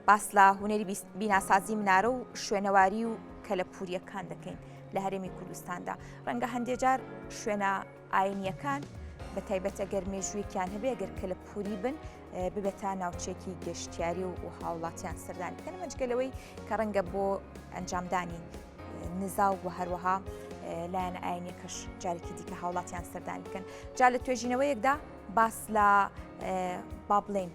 باس لە هونەری بیناسازی منارە و شوێنەواری و کەلەپوریەکان دەکەین لە هەرێمی کوردستاندا. ڕەنگە هەندێ جار شوێنە ئاینیەکان بە تایبەت ئەگەر مێژوویەکیان هەبێ گەر کەلەپوری بن ببێتە ناوچێکی گەشتیاری و هاوڵاتیان سەردان بکەن مەجگە لەوەی کە ڕەنگە بۆ ئەنجامدانی نزا و هەروەها لایەنە ئاینیەکەش جارێکی دیکە هاوڵاتیان سەردان بکەن جا لە توێژینەوەیەکدا باس لە با بڵێین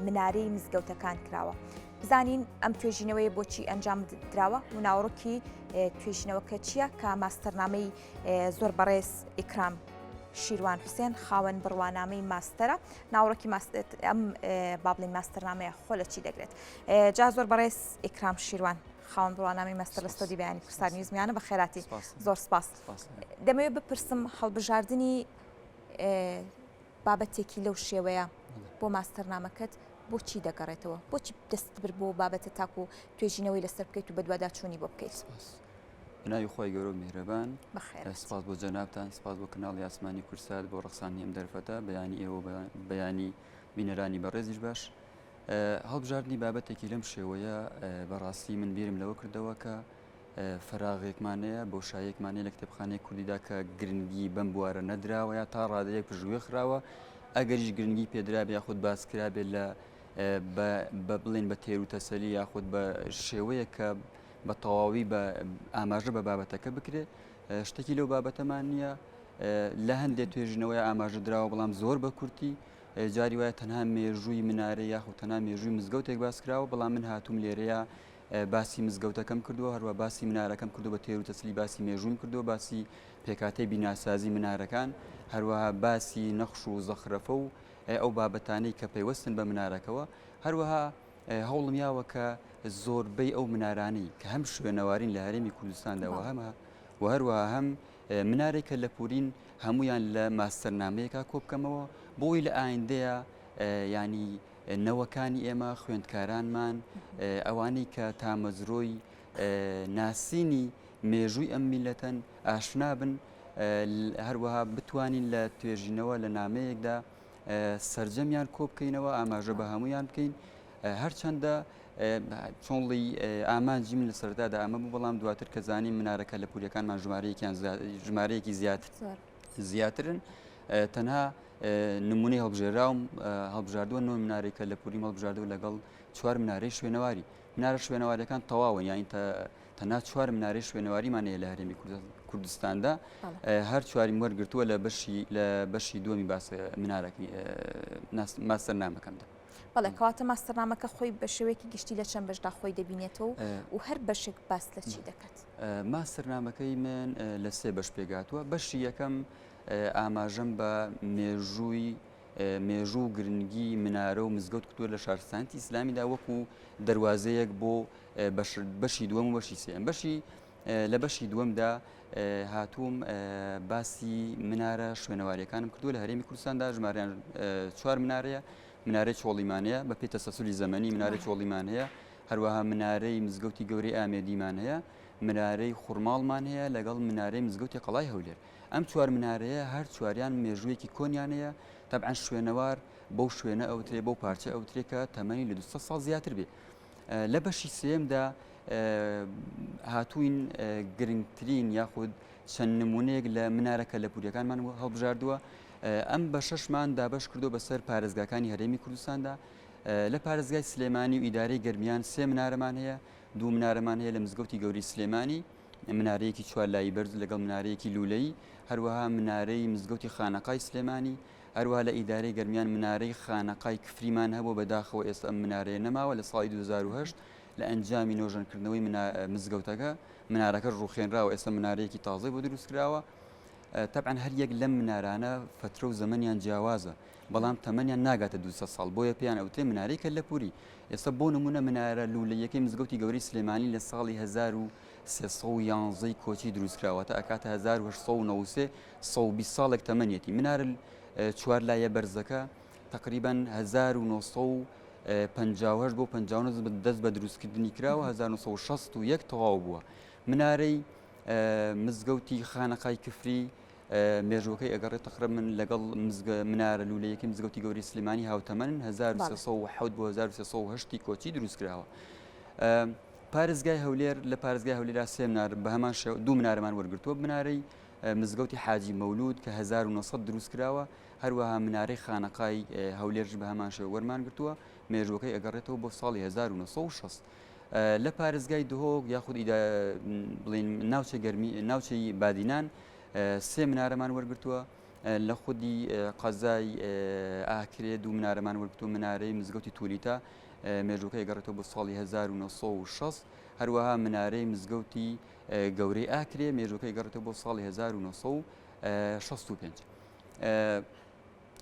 منارەی مزگەوتەکان کراوە. بزانین ئەم توێژینەوەیە بۆچی ئەنجام دراوە و ناوەڕۆکی توێژینەوەکە چییە کە ماستەرنامەی زۆر بەڕێز ئیکرام شیروان حوسێن خاوەن بڕوانامەی ماستەرە ناوەڕۆکی ئەم با بڵێین ماستەرنامەیە خۆ لە چی دەگرێت جا زۆر بەڕێز ئیکرام شیروان خاوەن بڕوانامەی ماستەر لە ستۆدی بەیانی کوردستان نیوز میانە بە خێراتی زۆر سپاس دەمەوێت بپرسم هەڵبژاردنی بابەتێکی لەو شێوەیە بۆ ماستەرنامەکەت بۆچی دەگەڕێتەوە؟ بۆچی دەستت برد بۆ بابەتە تاکو توێژینەوەی لەسەر بکەیت و بەدواداچوونی بۆ بکەیت؟ سپاس. بەناوی خوای گەورە و میهرەبان. بەخێر. سپاس بۆ جەنابتان، سپاس بۆ کەناڵی ئاسمانی کوردسات بۆ ڕەخساندنی ئەم دەرفەتە. بەیانی ئێوە و بەیانی بینەرانی بەڕێزیش باش. هەڵبژاردنی بابەتێکی لەم شێوەیە بەڕاستی من بیرم لەوە کردەوە کە فەراغێکمان هەیە، بۆشاییەکمان هەیە لە کتێبخانەی کوردیدا کە گرنگی بەم بوارە نەدراوە یا تا ڕادەیەک پشتگوێ خراوە، ئەگەریش گرنگی پێدرابێ یاخود باس کرابێت لە بە بڵێن بە تێر و تەسەلی یاخود بە شێوەیەک کە بە تەواوی بە ئاماژە بە بابەتەکە بکرێت شتێکی لەو بابەتەمان نییە لە هەندێک توێژینەوەی ئاماژە دراوە بەڵام زۆر بە کورتی جاری وایە تەنها مێژووی منارە یاخود تەنها مێژووی مزگەوتێک باس کراوە بەڵام من هاتووم لێرەیە باسی مزگەوتەکەم کردووە، هەروەها باسی منارەکەم کردووە بە تێر و تەسلی باسی مێژووم کردووە، باسی پێکهاتەی بیناسازی منارەکان، هەروەها باسی نەخش و زەخرەفە و ئەو بابەتانەی کە پەیوەستن بە منارەکەوە، هەروەها هەوڵم یاوە کە زۆربەی ئەو منارانەی کە هەم شوێنەوارین لە هەرێمی کوردستاندا و هەم و هەروەها هەم منارێک کە لە پورین هەمویان لە ماستەرنامەیەکا کۆبکەمەوە بۆی لە ئایندەیە ینی نەوەکانی ئێمە، خوێندکارانمان، ئەوانەی کە تامەزرۆی ناسینی مێژووی ئەم میللەتەن ئاشنا بن، هەروەها بتوانین لە توێژینەوە لە نامەیەکدا سەرجەمیان کۆ بکەینەوە، ئاماژە بە هەموویان بکەین. هەرچەندە چۆنڵی ئامانجی من لە سەرەتادا ئەمە بوو، بەڵام دواتر کە زانیم منارەکە لە پوریەکانمان ژمارەیەکیان ژمارەیەکی زیاتر زیاترن تەنها نمونەی هەڵبژێراوم هەڵبژاردووە نۆ منارەی کە لە پوریم هەڵبژاردووە لەگەڵ چوار منارەی شوێنەواری منارە شوێنەواریەکان تەواون یانی تەنها چوار منارەی شوێنەواریمان هەیە لە هەرێمی کوردستاندا هەر چواریم وەرگرتووە لە بەشی لە بەشی دووەمی باس منارەکەی ماستەرنامەکەمدا. بەڵێ کەواتە ماستەرنامەکە خۆی بە شێوەیەکی گشتی لە چەند بەشدا خۆی دەبینێتەوە و هەر بەشێک باس لە چی دەکات؟ ماستەرنامەکەی من لە سێ بەش پێکهاتووە بەشی یەکەم ئاماژەم بە مێژووی مێژوو و گرنگی منارە و مزگەوت کردووە لە شارستانیەتی ئیسلامیدا وەکو دەروازەیەک بۆ بەشی دووەم و بەشی سێیەم بەشی لە بەشی دووەمدا هاتووم باسی منارە شوێنەواریەکانم کردووە لە هەرێمی کوردستاندا ژمارەیان چوار منارەیە منارەی چۆڵیمان هەیە بە پێی تەسەسولی زەمەنی منارەی چۆڵیمان هەیە هەروەها منارەی مزگەوتی گەورەی ئامێدیمان هەیە منارەی خورماڵمان هەیە لەگەڵ منارەی مزگەوتی قەڵای هەولێر ئەم چوار منارەیە هەر چواریان مێژوویەکی کۆنیان هەیە، تەبعەن شوێنەوار بەو شوێنە ئەوترێ، بەو پارچە ئەوترێ کە تەمەنی لە 200 ساڵ زیاتر بێ. لە بەشی سێیەمدا هاتووین گرنگترین یاخود چەند نمونەیەک لە منارە کەلەپوریەکانمان هەڵبژاردووە. ئەم بەشەشمان دابەش کردو بەسەر پارێزگاکانی هەرێمی کوردستاندا. لە پارێزگای سلێمانی و ئیدارەی گەرمیان سێ منارەمان هەیە، دوو منارەمان هەیە لە مزگەوتی گەورەی سلێمانی، منارەیەکی چوارلایی بەرز لەگەڵ منارەیەکی لوولەیی، هەروەها منارەی مزگەوتی خانەقای سلێمانی، هەروەها لە ئیدارەی گەرمیان منارەی خانەقای کفریمان هەبووە، بەداخەوە ئێستا ئەم منارەیە نەماوە، لە ساڵی 2008 لە ئەنجامی نۆژەنکردنەوەی مزگەوتەکە منارەکەش ڕووخێنراوە، ئێستا منارەیەکی تازەی بۆ دروستکراوە. تەبعەن هەر یەک لەم منارانە فەترە و زەمەنیان جیاوازە، بەڵام تەمەنیان ناگاتە 200 ساڵ، بۆیە پێیان ئەوترێ منارەی کەللەپوری. ئێستا بۆ نموونە منارە لوولەییەکەی مزگەوتی گەورەی سلێمانی لە ساڵی 1311 ی کۆچی دروستکرا، واتە ئەکاتە 1893، 120 ساڵێک تەمەنیەتی. منارە چوارلایە بەرزەکە تەقریبەن 1958 بۆ 59 دەست بە دروستکردنی کراوە، 1961 تەواو بووە. منارەی مزگەوتی خانەقای کفری. مێژووەکەی ئەگەڕێت تەقریبەن لەگەڵ مزگە منارە لوولەیەکەی مزگەوتی گەورەی سلێمانی هاوتەمەنن 1307 بۆ 1308 کۆچی دروست کراوە. پارێزگای هەولێر لە پارێزگای هەولێرا سێ منار بە هەمان شێوە دوو منارەمان وەرگرتووە منارەی مزگەوتی حاجی مەولود کە 1900 دروست کراوە هەروەها منارەی خانەقای هەولێرش بە هەمان شێوە وەرمان گرتووە مێژووەکەی ئەگەڕێتەوە بۆ ساڵی 1960 لە پارێزگای دهۆک یاخود بڵین ناوچە گەرمی ناوچەی بادینان سێ منارەمان وەرگتووە لە خودی قەزای ئاکرێ دوو منارەمان وەرگتووە منارەی مزگەوتی تولیتە مێژووەکەی گەڕێتەوە بۆ ساڵی 1960 هەروەها منارەی مزگەوتی گەورەی ئاکرێ مێژووەکەی گەڕێتەوە بۆ ساڵی 1965.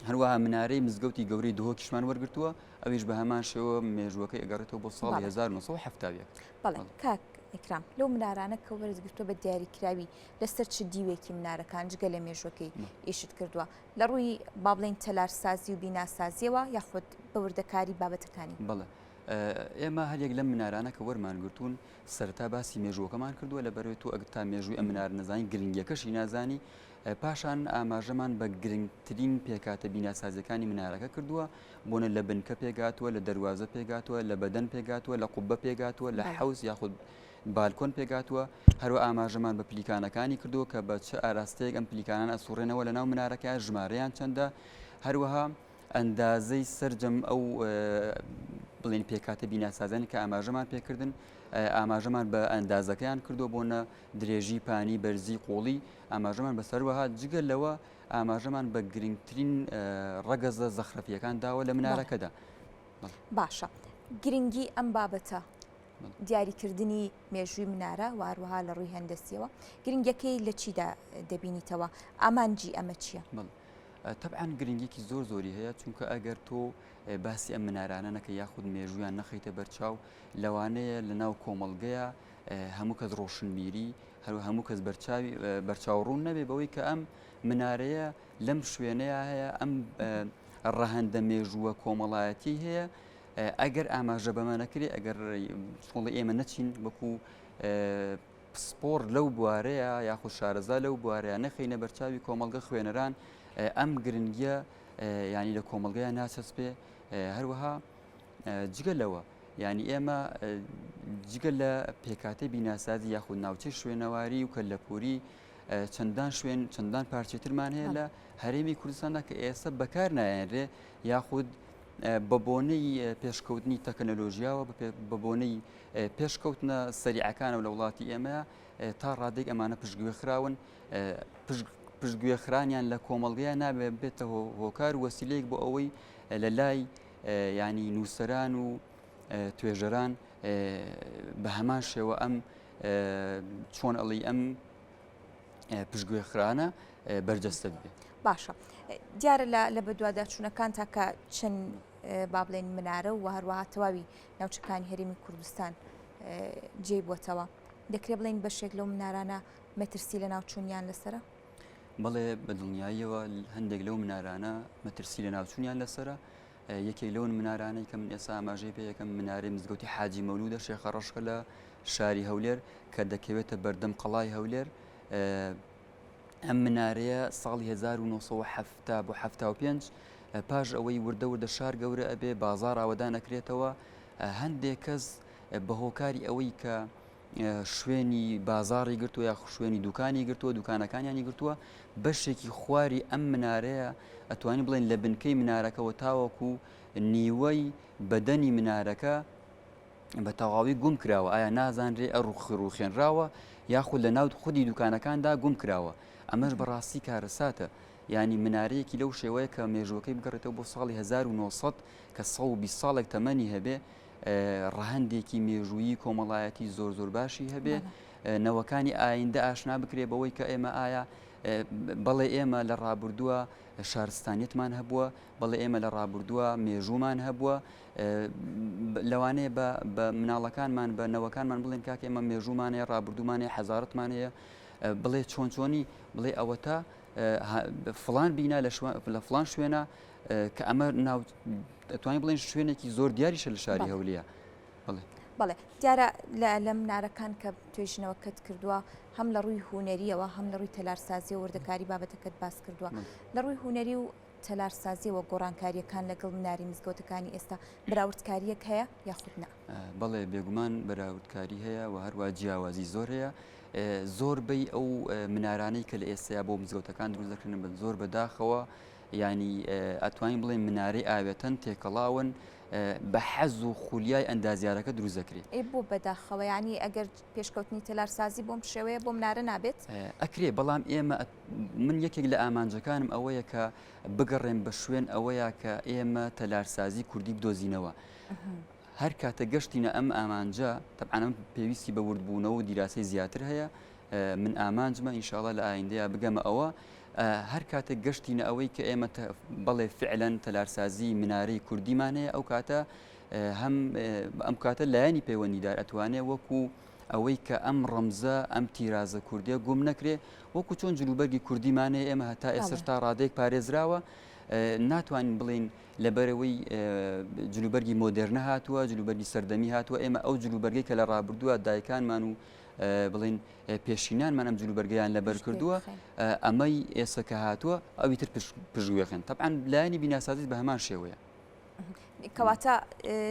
هەروەها منارەی مزگەوتی گەورەی دهۆکیشمان وەرگرتووە ئەویش بە هەمان شێوە مێژووەکەی ئەگەڕێتەوە بۆ ساڵی 1970. بەڵێ کاک ئیکرام لەو منارانە کە وەرگرتووە بە دیاریکراوی لەسەر چ دیوێکی منارەکان جگە لە مێژوەکەی ئیشت کردووە لە ڕووی با بڵێین تەلارسازی و بیناسازیەوە یاخود بە وردەکاری بابەتەکانی؟ بەڵێ ئێمە هەریەک لەم منارانە کە وەرمان گرتوون سەرەتا باسی مێژووەکەمان کردووە لە بەرەوەی تۆ ئەگەر تا مێژووی ئەم منارە نەزانی گرنگیەکەشی نازانی پاشان ئاماژەمان بە گرنگترین پێکهاتە بیناسازیەکانی منارەکە کردووە بۆنە لە بنکە پێکهاتووە لە دەروازە پێکهاتووە لە بەدەن پێکهاتووە لە قوبە پێکهاتووە لە حەوز یاخود بالکۆن پێکهاتووە هەروە ئاماژەمان بە پلیکانەکانی کردووە کە بە چ ئاراستەیەک ئەم پلیکانان ئەسوڕێنەوە لە ناو منارەکە ژمارەیان چەندە هەروەها ئەندازەی سەرجەم ئەو بڵێن پێکهاتە بیناسازیانی کە ئاماژەمان پێکردن ئاماژەمان بە ئەندازەکەیان کردووە بۆنە درێژی پانی بەرزی قوڵی ئاماژەمان بە سەروەها جگە لەوە ئاماژەمان بە گرنگترین ڕەگەزە زەخرەفیەکان داوە لە منارەکەدا. باشە گرنگی ئەم بابەتە دیاریکردنی مێژووی منارە و هەروەها لە ڕووی هەندەسیەوە گرنگەکەی لە چیدا دەبینیتەوە ئامانجی ئەمە چییە؟ تەبعەن گرنگیکی زۆر زۆری هەیە چونکە ئەگەر تۆ باسی ئەم منارانە نەکە یاخود مێژوویان نەخەیتە بەرچاو لەوانەیە لە ناو کۆمەڵگەیە هەموو کەس ڕۆشنبیری هەرو هەموو کەس بەرچاوی بەرچاو ڕوون نەبێ بەوەی کە ئەم منارەیە لەم شوێنەیە هەیە ئەم ڕەهەندە مێژووە کۆمەڵایەتی هەیە ئەگەر ئاماژە بەمە نەکرێ ئەگەر چۆڵی ئێمە نەچین وەکو پسپۆڕ لەو بوارەیە یاخود شارەزا لەو بوارەیە نەخەینە بەرچاوی کۆمەڵگە خوێنەران ئەم گرنگیە ینی لە کۆمەڵگەیان ناچەسپێ هەروەها جگە لەوە یعنی ئێمە جگە لە پێکاتەی بیناسازی یاخود ناوچەی شوێنەواری و کەلەپوری چەندان شوێن چەندان پارچەترمان هەیە لە هەرێمی کوردستاندا کە ئێستا بەکار نایەنرێ یاخود بە بۆنەی پێشکەوتنی تەکنەلۆژیاوە بە بۆنەی پێشکەوتنە سەریعەکانەوە لە وڵاتی ئێمە تا ڕادێک ئەمانە پشتگوێ خراون پشتگوێ خرانیان لە کۆمەڵگەیە نابێت بێتە هۆکار وەسیلەیەک بۆ ئەوەی لە لای ینی نووسەران و توێژەران بە هەمان شێوە ئەم چۆن ئەڵی ئەم پشتگوێ خرانە بەرجەستە بێت. باشە دیارە لە بەدواداچوونەکان تا کە چەند با بڵێن منارە و هەروەها تەواوی ناوچەکانی هەرێمی کوردستان جێی بووەتەوە دەکرێ بڵێن بەشێک لەو منارانە مەترسی لە ناوچوونیان لەسرە؟ بەڵێ بە دڵنیاییەوە هەندێک لەو منارانە مەترسی لە ناوچوونیان لەسرە یەکێک لەو منارانەی کە من ئێستا ئاماژەی پێ یەکەم منارەی مزگەوتی حاجی مەولودە شێخە ڕەشکە لە شاری هەولێر کە دەکەوێتە بەردەم قەڵای هەولێر ئەم منارەیە ساڵی 1970 بۆ 75 پاش ئەوەی وردە وردە شار گەورە ئەبێ بازار ئاوەدان ئەکرێتەوە هەندێک کەس بە هۆکاری ئەوەی کە شوێنی بازاڕی گرتووە یا شوێنی دوکانی گرتووە دوکانەکانیانی گرتووە بەشێکی خواری ئەم منارەیە ئەتوانی بڵێن لە بنکەی منارەکەەوە تاوەکو نیوەی بەدەنی منارەکە بە تەواوی گوم کراوە ئایا نازانرێ ئە ڕوخێنراوە یاخود لە ناو خودی دوکانەکاندا گوم کراوە ئەمەش بەڕاستی کارەساتە یانی منارەیەکی لەو شێوەیە کە مێژووەکەی بگەڕێتەوە بۆ ساڵی 1900 کە 120 ساڵێک تەمەنی هەبێ ڕەهەندێکی مێژوویی کۆمەڵایەتی زۆر زۆر باشی هەبێ نەوەکانی ئایندە ئاشنا بکرێ بەوەی کە ئێمە ئایا بەڵێ ئێمە لە ڕابردووە شارستانیەتمان هەبووە بەڵێ ئێمە لە ڕابردووە مێژوومان هەبووە لەوانەیە بە مناڵەکانمان بە نەوەکانمان بڵێن کاک ئێمە مێژوومان هەیە ڕابردوومان هەیە حەزارەتمان هەیە بڵێ چۆن چۆنی بڵێ ئەوەتا فلان بینا لە فلان شوێنە کە ئەمە ناو ئەتوانین بڵێن شوێنێکی زۆر دیاریشە لە شاری هەولێە. بەڵێ دیارە لە لە منارەکان کە توێژینەوەکەت کردووە هەم لە ڕووی هونەریەوە هەم لە ڕووی تەلارسازیەوە وردەکاری بابەتەکەت باس کردووە لە ڕووی هونەری و تەلارسازیەوە گۆڕانکاریەکان لەگەڵ مناری مزگەوتەکانی ئێستا بەراوردکاریەک هەیە یاخود نا؟ بەڵێ بێگومان بەراوردکاری هەیە و هەروە جیاوازی زۆر هەیە زۆربەی ئەو منارانەی کە لە ئێستایا بۆ مزگەوتەکان دروست دەکرێن بە زۆر بەداخەوە ینی ئەتوانین بڵێن منارەی ئاوێتەن تێکەڵاون بە حەز و خولیای ئەندازیارەکە دروست دەکرێت. ئەی بۆ بەداخەوە یانی ئەگەر پێشکەوتنی تەلارسازی بۆم شێوەیە بۆ منارە نابێت؟ ئەکرێ بەڵام ئێمە من یەکێک لە ئامانجەکانم ئەوەیە کە بگەڕێم بە شوێن ئەوەیە کە ئێمە تەلارسازی کوردی بدۆزینەوە. هەر کاتە گەشتینە ئەم ئامانجە تەبعەن ئەم پێویستی بە وردبوونەوە و دیراسەی زیاتر هەیە من ئامانجمە ئینشاڵا لە ئایندەیە بگەمە ئەوە هەر کاتێک گەشتینە ئەوەی کە ئێمە بەڵێ فعلەن تەلارسازی منارەی کوردیمان هەیە ئەو کاتە هەم ئەم کاتە لایەنی پەیوەندیدار ئەتوانێ وەکو ئەوەی کە ئەم ڕەمزە ئەم تیرازە کوردیە گوم نەکرێ وەکو چۆن جلوبەرگی کوردیمان هەیە ئێمە هەتا ئێستا تا ڕادەیەک پارێزراوە ناتوانین بڵین لەبەرئەوەی جلوبەرگی مۆدێرنە هاتووە، جلوبەرگی سەردەمی هاتووە، ئێمە ئەو جلوبەرگەی کە لە ڕابردووە دایکانمان و بڵین پێشینانمان ئەم جلوبەرگەیان لەبەر کردووە، ئەمەی ئێستا کە هاتووە ئەوی تر پشتگوێخن. تەبعەن لایەنی بیناسازیش بە هەمان شێوەیە. کەواتە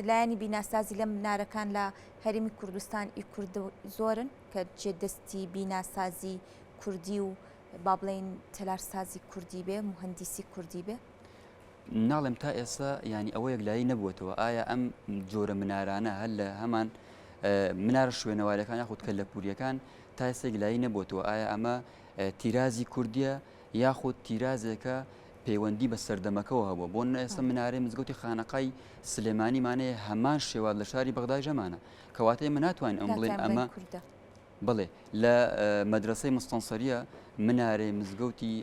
لایەنی بیناسازی لەم منارەکان لە هەرێمی کوردستان ئی کورد زۆرن کە جێ دەستی بیناسازی کوردی و با بڵێین تەلارسازی کوردی بێ، موهەندیسی کوردی بێ؟ ناڵێم تا ئێستا یانی ئەوە یەکلایی نەبووەتەوە ئایا ئەم جۆرە منارانە هەر لە هەمان منارە شوێنەوارەکان یاخود کەلەپوریەکان تا ئێستا یەکلایی نەبووەتەوە ئایا ئەمە تیرازی کوردیە یاخود تیرازێکە پەیوەندی بە سەردەمەکەەوە هەبووە بۆ ئێستا منارەی مزگەوتی خانەقای سلێمانیمانەیە هەمان شێواز لە شاری بەغدای ژەمانە کەواتە ئێمە ناتوانین ئەم بڵێن ئەمە کوردە. بەڵێ لە مەدرەسەی مستەنسەریە منارەی مزگەوتی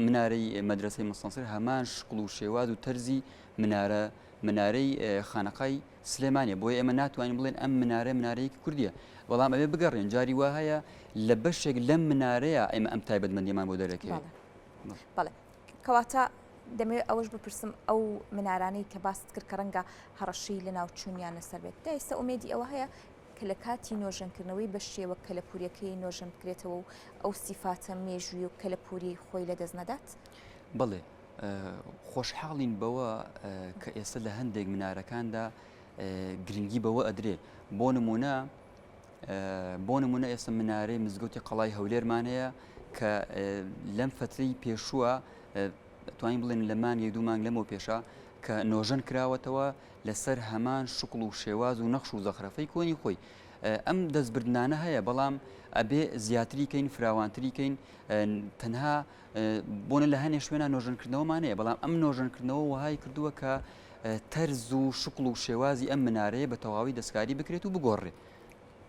منارەی مەدرەسەی مستەنسەر هەمان شکڵ و شێواز و تەرزی منارە منارەی خانەقای سلێمانیە بۆیە ئێمە ناتوانین بڵێن ئەم منارە منارەیەکی کوردیە بەڵام ئەوێ بگەڕێن جاری وا هەیە لە بەشێک لەم منارەیە ئێمە ئەم تایبەتمەندیمان بۆ دەرەکەوێت. بەڵێ کەواتە دەمەوێت ئەوەش بپرسم ئەو منارانەی کە باست کرد کە ڕەنگە هەڕەشەی لەناوچوونیان لەسەر بێت تا ئێستا ئومێدی ئەوە هەیە کە لە کاتی نۆژەنکردنەوەی بە شێوە کەلەپوورییەکەی نۆژەن بکرێتەوە و ئەو سیفاتە مێژووی و کەلەپوورییەی خۆی لەدەست نەدات؟ بەڵێ، خۆشحاڵین بەوە کە ئێستا لە هەندێک منارەکاندا گرنگی بەوە ئەدرێ. بۆ نموونە بۆ نموونە ئێستا منارەی مزگەوتی قەڵای هەولێرمان هەیە کە لەم فەترەی پێشووە توانین بڵێن لە مانگێک دوو مانگ لەمەو پێشە کە نۆژەن کراوەتەوە لەسەر هەمان شکڵ و شێواز و نەخش و زەخرەفەی کۆنی خۆی. ئەم دەستبردنانە هەیە بەڵام ئەبێ زیاتری کەین فراوانتری کەین تەنها بۆنە لە هەنێ شوێنە نۆژەنکردنەوەمان هەیە بەڵام ئەم نۆژەنکردنەوە وەهای کردووە کە تەرز و شکڵ و شێوازی ئەم منارەیە بە تەواوی دەستکاری بکرێت و بگۆڕێ.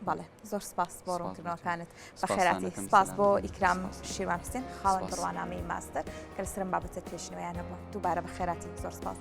بەڵێ زۆر سپاس بۆ ڕوونکردنەوەکانت بەخێراتی سپاس بۆ ئیکرام شیروان حوسێن خاوەن بڕوانامەی ماستەر کە لەسەرم بابەتە توێژینەوەیان هەبووە دووبارە بەخێراتی زۆر سپاس.